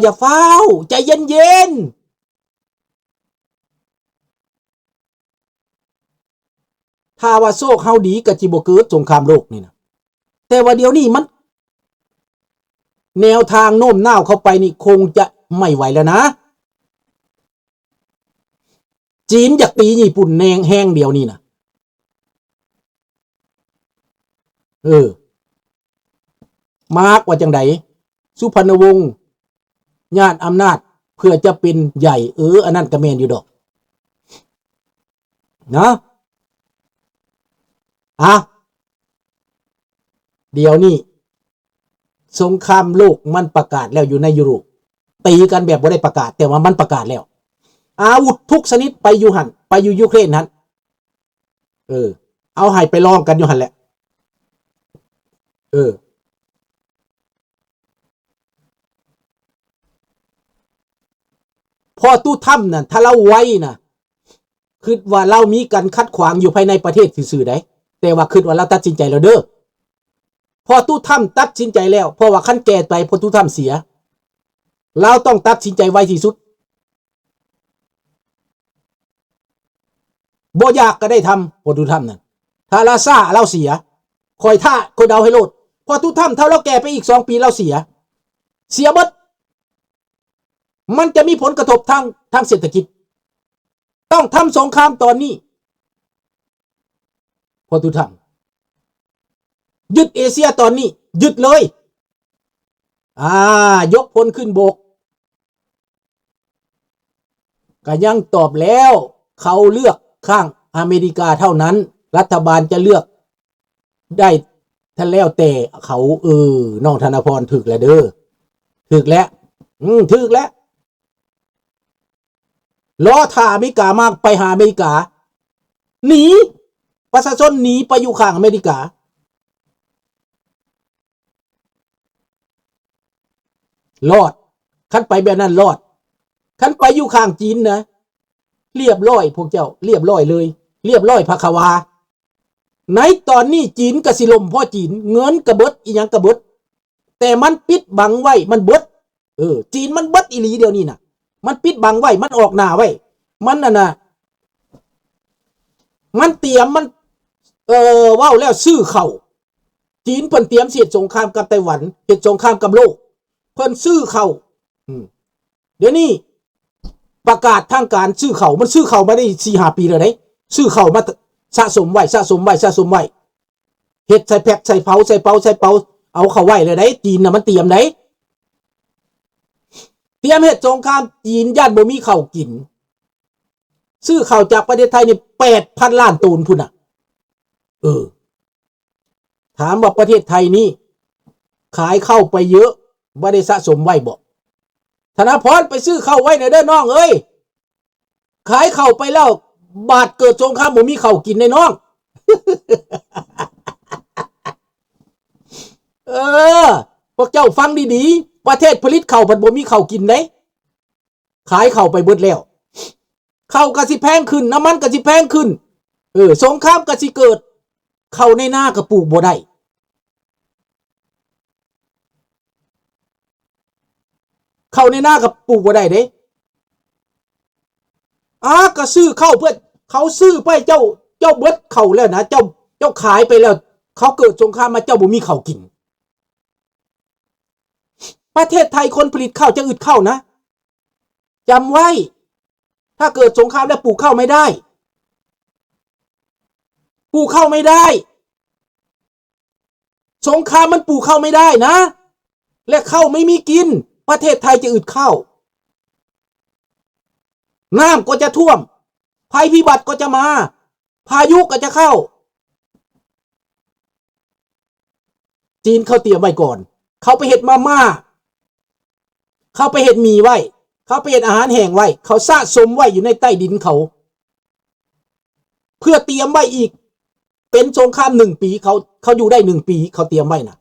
ຢ່າຟ້າວ ໃຈເຢັນໆ. ຖ້າວ່າໂຊກເຮົາດີກໍຊິບໍ່ເກີດສົງຄາມໂລກນີ້ນະ. ແຕ່ວ່າດຽວນີ້ມັນ ແນວທາງໂນ້ມນ້າວເຂົ້າໄປນີ້ຄົງຈະໄມ່ໄຫວແລ້ວນະ. ຈີນຢາກຕີຍີ່ປຸ່ນແຮງ ແຮງດຽວນີ້ນະ. ເອີ ມາກວ່າຈັ່ງໃດ? ສຸພັນນະວົງ ຍາດອຳນາດເພື່ອຈະເປັນໃຫຍ່. ເອີ ອັນນັ້ນກໍແມ່ນຢູ່ດອກ ເນາະ. ອະ ດຽວນີ້ສົງຄາມໂລກມັນປະກາດແລ້ວຢູ່ໃນຢູໂຣບ. ຕີກັນແບບບໍ່ໄດ້ປະກາດ ແຕ່ວ່າມັນປະກາດແລ້ວ. ອາວຸດທຸກຊະນິດໄປຢູ່ຫັ້ນ ໄປຢູ່ຢູເຄຣນຫັ້ນ. ເອີ ເອົາໃຫ້ໄປລອງກັນຢູ່ຫັ້ນແຫຼະ. ເອີ ພໍ່ຕູ້ທຳນັ້ນ ຖ້າລາວໄວນະ ຄິດວ່າລາວມີການຂັດຂວາງຢູ່ພາຍໃນປະເທດຊື່ໆໃດ໋ ແຕ່ວ່າຄິດວ່າລາວຕັດສິນໃຈແລ້ວເດີ. ພໍ່ຕູ້ທຳຕັດສິນໃຈແລ້ວ ເພາະວ່າຄັນແກ່ໄປພໍ່ຕູ້ທຳເສຍ ລາວຕ້ອງຕັດສິນໃຈໄວທີ່ສຸດ. ບໍ່ຢາກກໍໄດ້ທຳ ພໍ່ຕູ້ທຳນັ້ນ. ຖ້າລາວຊ້າລາວເສຍ. ຂ້ອຍທ້າ ຂ້ອຍເດົາໃຫ້ໂລດ ພໍ່ຕູ້ທຳ ຖ້າລາວແກ່ໄປອີກສອງປີລາວເສຍ ເສຍເບິດ. ມັນຈະມີຜົນກະທົບທາງ ທາງເສດຖະກິດ. ຕ້ອງທຳສົງຄາມຕອນນີ້ ພໍ່ຕູ້ທຳ. ຍຶດເອເຊຍຕອນນີ້ ຍຶດເລີຍ. ອາ ຍົກພົນຂຶ້ນບົກ. ກະຍັງຕອບແລ້ວ ເຂົາເລືອກຂ້າງອາເມລິກາເທົ່ານັ້ນ. ລັດຖະບານຈະເລືອກ ໄດ້ ຖ້າແລ້ວແຕ່ເຂົາ. ເອີ ນ້ອງທະນາພອນ ຖືກແລ້ວເດີ ຖືກແລ້ວ. ອື ຖືກແລ້ວ. ລໍຖ້າອາເມລິກາມາ ໄປຫາອາເມລິກາ. ໜີ ປະຊາຊົນໜີໄປຢູ່ຂ້າງອາເມລິກາ. ລອດ. ຄັນໄປແບບນັ້ນລອດ. ຄັນໄປຢູ່ຂ້າງຈີນນະ ລຽບຮ້ອຍ ພວກເຈົ້າ ລຽບຮ້ອຍເລີຍ ລຽບຮ້ອຍພະຄະວາ. ໃນຕອນນີ້ຈີນກະຊິລົ້ມເພາະຈີນ ເງິນກະເບິດ ອີ່ຫຍັງກະເບິດ ແຕ່ມັນປິດບັງໄວ້ ມັນເບິດ. ເອີ ຈີນມັນເບິດອີ່ຫຼີດຽວນີ້ນະ. ມັນປິດບັງໄວ້ ມັນອອກໜ້າໄວ້ ມັນນັ້ນນະ ມັນຕຽມ ມັນ ເອີ ເວົ້າແລ້ວຊື້ເຂົ້າ. ຈີນເພິ່ນຕຽມຊິເຮັດສົງຄາມກັບໄຕ້ຫວັນ ເຮັດສົງຄາມກັບໂລກ ເພິ່ນຊື້ເຂົ້າ. ອືມ ດຽວນີ້ປະກາດທາງການຊື້ເຂົ້າ ມັນຊື້ເຂົ້າມາໄດ້ສີ່ຫ້າປີແລ້ວເດ້. ຊື້ເຂົ້າມາສະສົມໄວ້ ສະສົມໄວ້ ສະສົມໄວ້ ເຮັດໃສ່ແພັກ ໃສ່ເປົາ ໃສ່ເປົາ ໃສ່ເປົາ ເອົາເຂົ້າໄວ້ແລ້ວໄດ໋. ຈີນນະມັນຕຽມໄດ໋ ຕຽມເຮັດສົງຄາມ. ຈີນຢ້ານບໍ່ມີເຂົ້າກິນ ຊື້ເຂົ້າຈາກປະເທດໄທນີ້ແປດພັນລ້ານໂຕນພຸ້ນນະ. ເອີ ຖາມວ່າປະເທດໄທນີ້ຂາຍເຂົ້າໄປເຍາະ ບໍ່ໄດ້ສະສົມໄວ້ບໍ? ທະນາພອນ ໄປຊື້ເຂົ້າໄວ້ແດ່ເດີນ້ອງເອີຍ. ຂາຍເຂົ້າໄປແລ້ວ ບາດເກີດສົງຄາມບໍ່ມີເຂົ້າກິນເດ້ນ້ອງ. ເອີ ພວກເຈົ້າຟັງດີໆ ປະເທດຜະລິດເຂົ້າພັດບໍ່ມີເຂົ້າກິນເດ້. ຂາຍເຂົ້າໄປເບິດແລ້ວ ເຂົ້າກະຊິແພງຂຶ້ນ ນ້ຳມັນກະຊິແພງຂຶ້ນ. ເອີ ສົງຄາມກະຊິເກີດ. ເຂົ້າໃນນາກະປູກບໍ່ໄດ້ ເຂົ້າໃນນາກະປູກບໍ່ໄດ້ເດ້. ອາ ກະຊື້ເຂົ້າເພື່ອ ເຂົາຊື້ໄປ ເຈົ້າ ເຈົ້າເບິດເຂົ້າແລ້ວນະ ເຈົ້າ ເຈົ້າຂາຍໄປແລ້ວ ເຂົາເກີດສົງຄາມມາ ເຈົ້າບໍ່ມີເຂົ້າກິນ. ປະເທດໄທຄົນຜະລິດເຂົ້າຈະອຶດເຂົ້ານະ. ຈຳໄວ້ ຖ້າເກີດสงครามแล้วปลูกข้าวไม่ได้ ปลูกข้าวไม่ได้ สงครามมันปลูกข้าวไม่ได้นะ และข้าวไม่มีกิน ประเทศไทยจะอึดข้าว น้ำก็จะท่วม ภัยพิบัติก็จะมา พายุก็จะเข้า จีนเขาเตรียมไว้ก่อน เขาไปเฮ็ดมาม่า เขาไปเฮ็ดหมี่ไว้ เขาไปเฮ็ดอาหารแห้งไว้ เขาสะสมไว้อยู่ในใต้ดินเขา เพื่อเตรียมไว้อีก เป็นสงครามหนึ่งปี เขา เขาอยู่ได้หนึ่งปี เขาเตรียมไว้นะ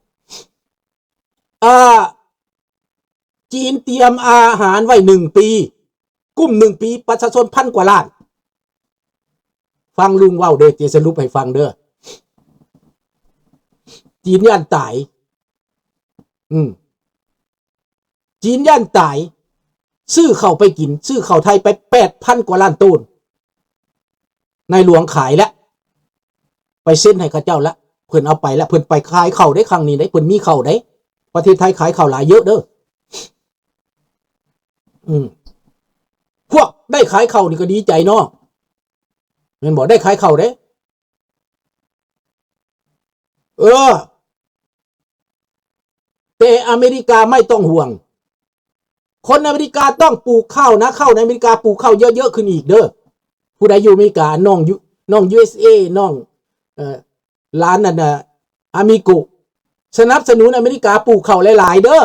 อ่า จีนเตรียมอาหารไว้หนึ่งปี กุ้มหนึ่งปี ประชาชนพันกว่าล้าน ฟังลุงเว้าเด้อ จะสรุปให้ฟังเด้อ จีนย้านตาย อืม ຈີນຢ້ານຕາຍ ຊື້ເຂົ້າໄປກິນ ຊື້ເຂົ້າໄທໄປແປດພັນກວ່າລ້ານໂຕນ ນາຍຫຼວງຂາຍແລ້ວ ໄປເຊັນໃຫ້ເຂົາເຈົ້າແລ້ວ ເພິ່ນເອົາໄປແລ້ວ ເພິ່ນໄປຂາຍເຂົ້າເດ້ ຄັ້ງນີ້ເດ້ ເພິ່ນມີເຂົ້າເດ້ ປະເທດໄທຂາຍເຂົ້າຫຼາຍເຍອະເດີ້ ອືມ ພວກໄດ້ຂາຍເຂົ້ານີ້ກໍດີໃຈເນາະ ແມ່ນບໍ່? ໄດ້ຂາຍເຂົ້າເດ້ ເອີ ແຕ່ອາເມລິກາໄມ່ຕ້ອງຫ່ວງ ຄົນອາເມລິກາຕ້ອງປູກເຂົ້ານະ ເຂົ້າໃນອາເມລິກາປູກເຂົ້າເຍອະໆຂຶ້ນອີກເດີ້ ຜູ້ໃດຢູ່ອາເມລິກາ ນ້ອງຢູ່ ນ້ອງຢູເອັສເອ ນ້ອງ ເອີ ຫຼານອັນນ່າ ອາມິໂກ ສະໜັບສະໜູນອາເມລິກາປູກເຂົ້າຫຼາຍໆເດີ້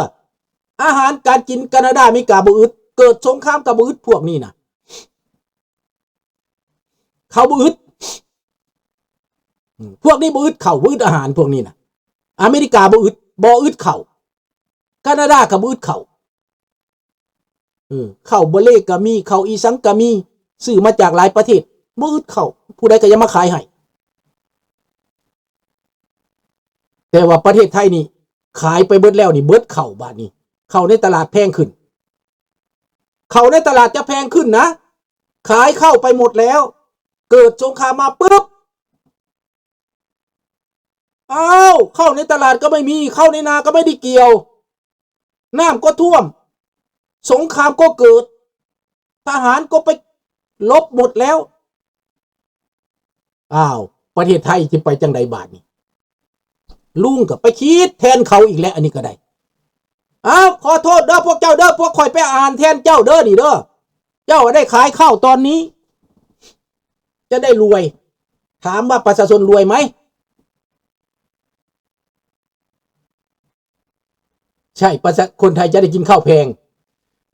ອາຫານການກິນການາດາອາເມລິກາບໍ່ອຶດ ເກີດສົງຄາມກໍບໍ່ອຶດ ພວກນີ້ນະ ເຂົາບໍ່ອຶດ ອືມ ພວກນີ້ບໍ່ອຶດເຂົ້າ ບໍ່ອຶດອາຫານ ພວກນີ້ນະ ອາເມລິກາບໍ່ອຶດ ບໍ່ອຶດເຂົ້າ ການາດາກໍບໍ່ອຶດເຂົ້າ ເອີ ເຂົ້າບໍເລກໍມີ ເຂົ້າອີສັງກໍມີ ຊື້ມາຈາກຫຼາຍປະເທດ ບໍ່ອຶດເຂົ້າ ຜູ້ໃດກໍຢ່າມາຂາຍໃຫ້ ແຕ່ວ່າປະເທດໄທນີ້ ຂາຍໄປເບິດແລ້ວນີ້ ເບິດເຂົ້າບາດນີ້ ເຂົ້າໃນຕະຫຼາດແພງຂຶ້ນ ເຂົ້າໃນຕະຫຼາດຈະແພງຂຶ້ນນະ ຂາຍເຂົ້າໄປໝົດແລ້ວ ເກີດສົງຄາມມາປຶບ ອ້າວ ເຂົ້າໃນຕະຫຼາດກໍໄມ່ມີ ເຂົ້າໃນນາກໍໄມ່ໄດ້ກ່ຽວ ນ້ຳກໍຖ້ວມ ສົງຄາມກໍເກີດ ທະຫານກໍໄປຫຼົບໝົດແລ້ວ ອ້າວ ປະເທດໄທຊິໄປຈັ່ງໃດບາດນີ້? ລຸງກໍໄປຄິດແທນເຂົາອີກແລ້ວ ອັນນີ້ກໍໄດ້ ອ້າວ ຂໍໂທດເດີ້ພວກເຈົ້າເດີ້ ພວກຂ້ອຍໄປອ່ານແທນເຈົ້າເດີ້ນີ້ເດີ້ ເຈົ້າໄດ້ຂາຍເຂົ້າຕອນນີ້ ຈະໄດ້ລວຍ ຖາມວ່າປະຊາຊົນລວຍໄໝ? ໃຊ່ ປະຊາ ຄົນໄທຈະໄດ້ກິນເຂົ້າແພງ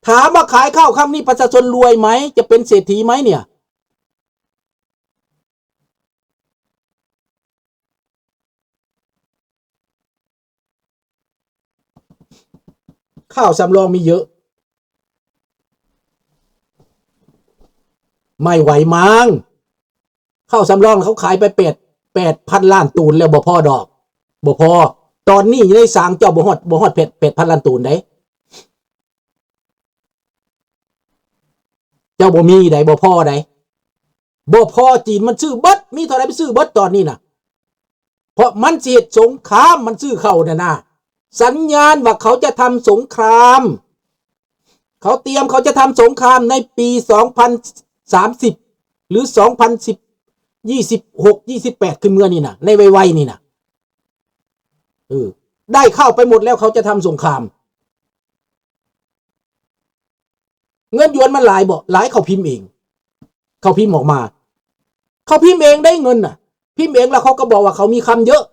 ຖາມວ່າຂາຍເຂົ້າຄັ້ງນີ້ປະຊາຊົນລວຍໄໝ? ຈະເປັນເສດຖີໄໝເນຍ? ເຂົ້າສຳລອງມີເຍອະ ໄມ່ໄຫວມັງ ເຂົ້າສຳລອງເຂົາຂາຍໄປແປດ ແປດພັນລ້ານໂຕນແລ້ວ ບໍ່ພໍດອກ ບໍ່ພໍ ຕອນນີ້ຢູ່ໃນສາງເຈົ້າບໍ່ຮອດ ບໍ່ຮອດແປດ ແປດພັນລ້ານໂຕນໃດ ເຈົ້າບໍ່ມີໃດ ບໍ່ພໍໃດ ບໍ່ພໍ ຈີນມັນຊື້ເບິດ ມີເທົ່າໃດໄປຊື້ເບິດຕອນນີ້ນະ ເພາະມັນຊິເຮັດສົງຄາມ ມັນຊື້ເຂົ້ານັ້ນນະ ສັນຍານວ່າເຂົາຈະທຳສົງຄາມ ເຂົາຕຽມ ເຂົາຈະທຳສົງຄາມໃນປີສອງພັນສາມສິບ ຫຼື ສອງພັນສິບ ຊາວຫົກ ຊາວແປດ ຄືເມື່ອນີ້ນະ ໃນໄວໆນີ້ນະ ເອີ ໄດ້ເຂົ້າໄປໝົດແລ້ວ ເຂົາຈະທຳສົງຄາມ ເງິນຢວນມັນຫຼາຍບໍ່? ຫຼາຍ ເຂົາພິມເອງ ເຂົາພິມອອກມາ ເຂົາພິມເອງໄດ້ເງິນນະ ພິມເອງແລ້ວເຂົາກໍບອກວ່າເຂົາມີຄຳເຍອະ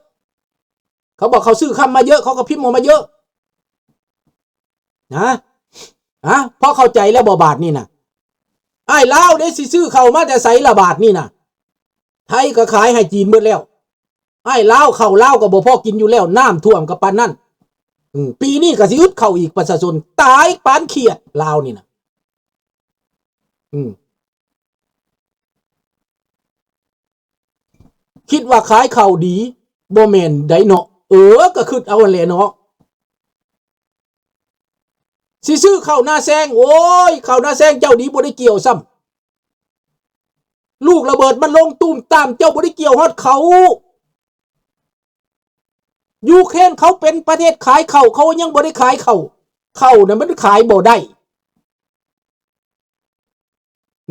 ເຂົາບອກເຂົາຊື້ຄຳມາເຍອະ ເຂົາກໍພິມອອກມາເຍອະ ນະ ຮະ ພໍເຂົ້າໃຈແລ້ວບໍ່ບາດນີ້ນະ? ອ້າຍລາວເດ້ ຊິຊື້ເຂົ້າມາແຕ່ໃສລະບາດນີ້ນະ? ໄທກໍຂາຍໃຫ້ຈີນເບິດແລ້ວ ອ້າຍລາວ ເຂົ້າລາວກໍບໍ່ພໍກິນຢູ່ແລ້ວ ນ້ຳຖ້ວມກໍປານນັ້ນ ອືມ ປີນີ້ກໍຊິອຶດເຂົ້າອີກ ປະຊາຊົນຕາຍປານຂຽດລາວນີ້ນະ ອືມ ຄິດວ່າຂາຍເຂົ້າດີ ບໍ່ແມ່ນໃດເນາະ ເອີ ກໍຄິດເອົາຫັ້ນແຫຼະເນາະ ຊິຊື້ເຂົ້ານາແຊງ ໂອ້ຍ ເຂົ້ານາແຊງເຈົ້າດີ ບໍ່ໄດ້ກ່ຽວຊ້ຳ ລູກລະເບີດມັນລົງຕູມຕາມ ເຈົ້າບໍ່ໄດ້ກ່ຽວຮອດເຂົາ ຢູເຄຣນເຂົາເປັນປະເທດຂາຍເຂົ້າ ເຂົາຍັງບໍ່ໄດ້ຂາຍເຂົ້າ ເຂົ້ານະມັນຂາຍບໍ່ໄດ້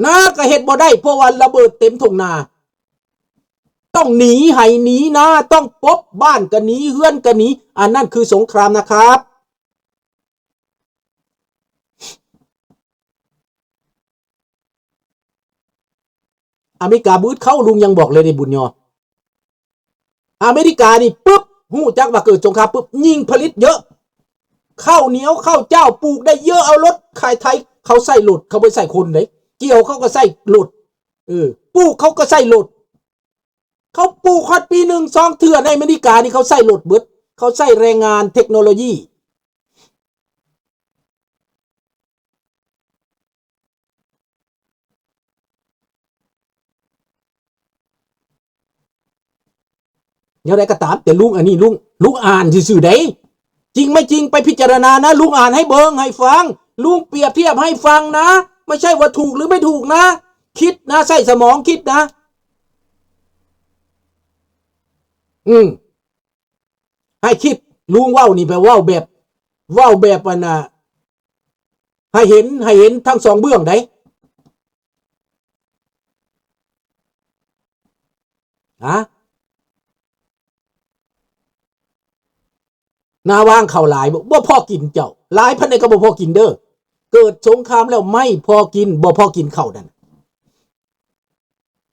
ນາກໍເຮັດບໍ່ໄດ້ ເພາະວ່າລະເບີດເຕັມທົ່ງນາ ຕ້ອງໜີໄຮ່ໜີນາ ຕ້ອງປົບ ບ້ານກໍໜີ ເຮືອນກໍໜີ ອັນນັ້ນຄືສົງຄາມນະຄັບ ອາເມລິກາບໍ່ອຶດເຂົ້າ ລຸງຍັງບອກເລີຍເດ້ ບຸນຍໍ ອາເມລິການີ້ປຶບ ຮູ້ຈັກວ່າເກີດສົງຄາມປຶບ ຍິ່ງຜະລິດເຍອະ ເຂົ້າໜຽວເຂົ້າຈ້າວ ປູກໄດ້ເຍອະ ເອົາລົດຂາຍໄທ ເຂົາໃຊ້ລົດ ເຂົາບໍ່ໃຊ້ຄົນເດ້ ກ່ຽວເຂົາກໍໃຊ້ລົດ ເອີ ປູກເຂົາກໍໃຊ້ລົດ ເຂົາປູກຮອດປີໜຶ່ງສອງເທື່ອ ໃນອາເມລິການີ້ເຂົາໃຊ້ລົດເບິດ ເຂົາໃຊ້ແຮງງານເທັກໂນໂລຢີ ແນວໃດກໍຕາມ ແຕ່ລຸງ ອັນນີ້ລຸງ ລຸງອ່ານຊື່ໆໃດ จริงไม่จริงไปพิจารณานะ ลุงอ่านให้เบิ่งให้ฟัง ลุงเปรียบเทียบให้ฟังนะ ไม่ใช่ว่าถูกหรือไม่ถูกนะ คิดนะ ใช้สมองคิดนะ อืม ให้คิด ลุงเว้านี่แบบเว้าแบบ เว้าแบบอันน่ะ ให้เห็น ให้เห็นทั้งสองเบื้องได๋ ฮะ หน้าว่างข้าวหลายบ่ บ่พอกินเจ้า หลายปานใดก็บ่พอกินเด้อ เกิดสงครามแล้วไม่พอกิน บ่พอกินข้าวนั่น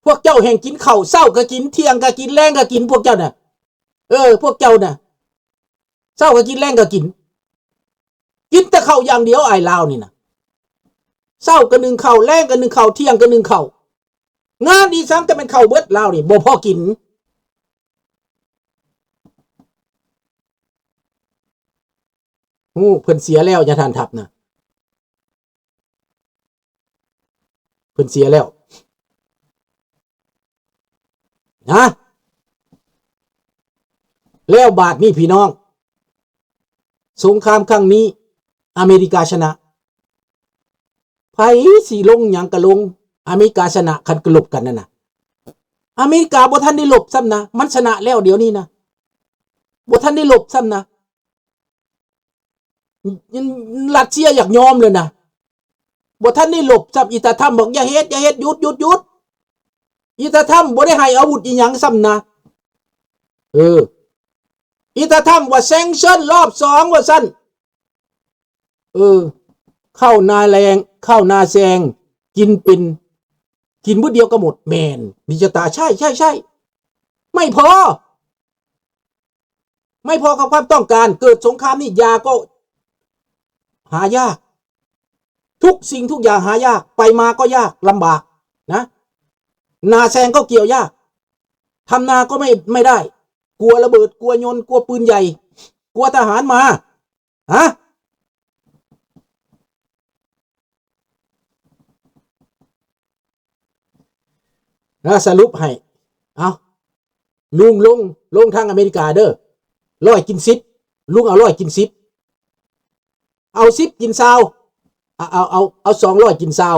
พวกเจ้าแฮ่งกินข้าว เช้าก็กิน เที่ยงก็กิน แลงก็กิน พวกเจ้าน่ะ เออ พวกเจ้าน่ะ เช้าก็กิน แลงก็กิน กินแต่ข้าวอย่างเดียว อ้ายลาวนี่น่ะ เช้าก็นึ่งข้าว แลงก็นึ่งข้าว เที่ยงก็นึ่งข้าว งานอีสังก็แม่นข้าวเบิด ลาวนี่ บ่พอกิน ฮู้ เพิ่นเสียแล้ว อย่าท่านทัพนะ เพิ่นเสียแล้ว นะ แล้วบาดนี้พี่น้อง สงครามครั้งนี้ อเมริกาชนะ ไผสิลงหยังก็ลง อเมริกาชนะ คันก็ลบกันนั่นน่ะ อเมริกาบ่ทันได้ลบซ้ำนะ มันชนะแล้วเดี๋ยวนี้นะ บ่ทันได้ลบซ้ำนะ รัสเซียอยากยอมเลยนะ บ่ทันได้ลบซ้ำ อีตาทรัมป์บอก "อย่าเฮ็ด อย่าเฮ็ด หยุด หยุด หยุด" อีตาทรัมป์บ่ได้ให้อาวุธอีหยังซ้ำนะ เออ อีตาทรัมป์ว่า "sanction รอบสอง" ว่าซั่น เออ ข้าวนาแลง ข้าวนาแซง กินเป็น กินมื้อเดียวก็หมด แม่น นิจตา ใช่ ใช่ ใช่ ไม่พอ ไม่พอกับความต้องการ เกิดสงครามนี่ยาก็หายาก ทุกสิ่งทุกอย่างหายาก ไปมาก็ยากลำบากนะ นาแซงก็เกี่ยวยาก ทำนาก็ไม่ ไม่ได้ กลัวระเบิด กลัวยนต์ กลัวปืนใหญ่ กลัวทหารมา ฮะ แล้วสรุปให้ เอา ลุงลง ลงทางอเมริกาเด้อ ร้อยกินสิบ ลุงเอาร้อยกินสิบ เอาสิบกินซาว เอา เอา เอา เอาสองร้อยกินซาว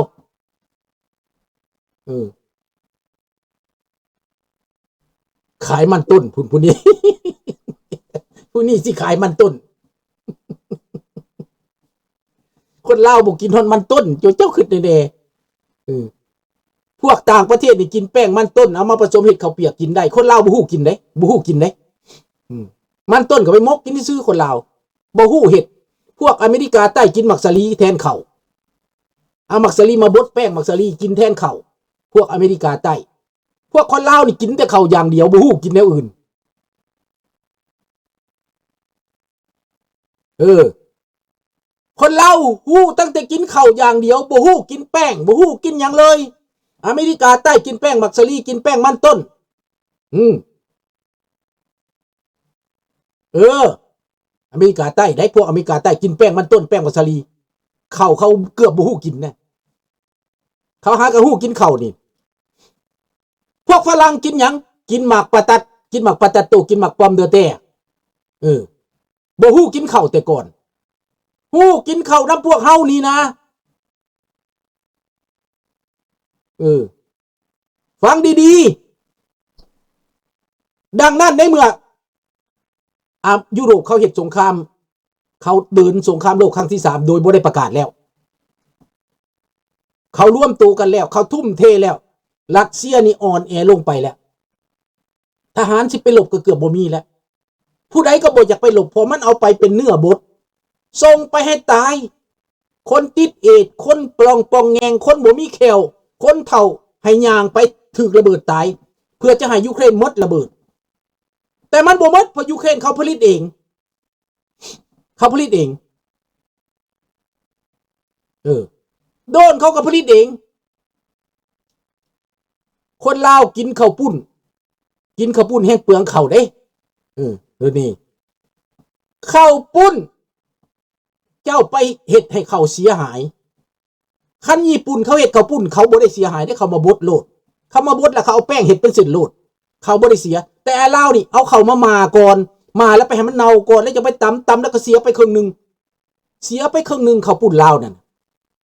เออ ขายมันต้น ผู้ ผู้นี้ ผู้นี้สิขายมันต้น คนลาวบ่กินฮอดมันต้น เจ้า เจ้าคิดแน่ๆ เออ พวกต่างประเทศนี่กินแป้งมันต้น เอามาผสมเฮ็ดข้าวเปียกกินได้ คนลาวบ่ฮู้กินเด้ บ่ฮู้กินเด้ อืม มันต้นก็ไปหมกกินซื่อๆ คนลาว บ่ฮู้เฮ็ด พวกอเมริกาใต้กินหมากสาลีแทนข้าว เอาหมากสาลีมาบดแป้งหมากสาลีกินแทนข้าว พวกอเมริกาใต้ พวกคนลาวนี่กินแต่ข้าวอย่างเดียว บ่ฮู้กินแนวอื่น เออ คนลาวฮู้ตั้งแต่กินข้าวอย่างเดียว บ่ฮู้กินแป้ง บ่ฮู้กินหยังเลย อเมริกาใต้กินแป้งหมากสาลี กินแป้งมันต้น อืม เออ อเมริกาใต้ได้ พวกอเมริกาใต้กินแป้งมันต้น แป้งหมากสาลี ข้าวเขาเกือบบ่ฮู้กินนะ เขาหาก็ฮู้กินข้าวนี่ พวกฝรั่งกินหยัง กินหมากปาตัด กินหมากปาตัดโต กินหมากปอมเดอแต้ เออ บ่ฮู้กินข้าวแต่ก่อน ฮู้กินข้าวนำพวกเฮานี่นะ เออ ฟังดีๆ ดังนั้นในเมื่อ อ่า ยุโรปเขาเฮ็ดสงคราม เขาเดินสงครามโลกครั้งที่สามโดยบ่ได้ประกาศแล้ว เขารวมตัวกันแล้ว เขาทุ่มเทแล้ว รัสเซียนี่อ่อนแอลงไปแล้ว ทหารสิไปรบก็เกือบบ่มีแล้ว ผู้ใดก็บ่อยากไปรบ เพราะมันเอาไปเป็นเนื้อบด ส่งไปให้ตาย คนติดเอดส์ คนปล้องป่องแงง คนบ่มีแข้ว คนเฒ่า ให้ย่างไปถืกระเบิดตาย เพื่อจะให้ยูเครนหมดระเบิด แต่มันบ่หมด เพราะยูเครนเขาผลิตเอง เขาผลิตเอง เออ โดรนเขาก็ผลิตเอง คนลาวกินข้าวปุ้น กินข้าวปุ้นแฮ่งเปลืองข้าวเด้ เออ เดี๋ยวนี้ ข้าวปุ้น เจ้าไปเฮ็ดให้ข้าวเสียหาย คันญี่ปุ่นเขาเฮ็ดข้าวปุ้น เขาบ่ได้เสียหายเด้ เขามาบดโลด เขามาบดแล้วเขาเอาแป้งเฮ็ดเป็นเส้นโลด เขาบ่ได้เสีย แต่ลาวนี่เอาข้าวมาหม่าก่อน ໝ່າແລ້ວໄປໃຫ້ມັນເນົ່າກ່ອນ ແລ້ວຈະໄປຕຳ ຕຳແລ້ວກໍເສຍໄປເຄິ່ງໜຶ່ງ ເສຍໄປເຄິ່ງໜຶ່ງ ເຂົ້າປຸ້ນລາວນັ້ນ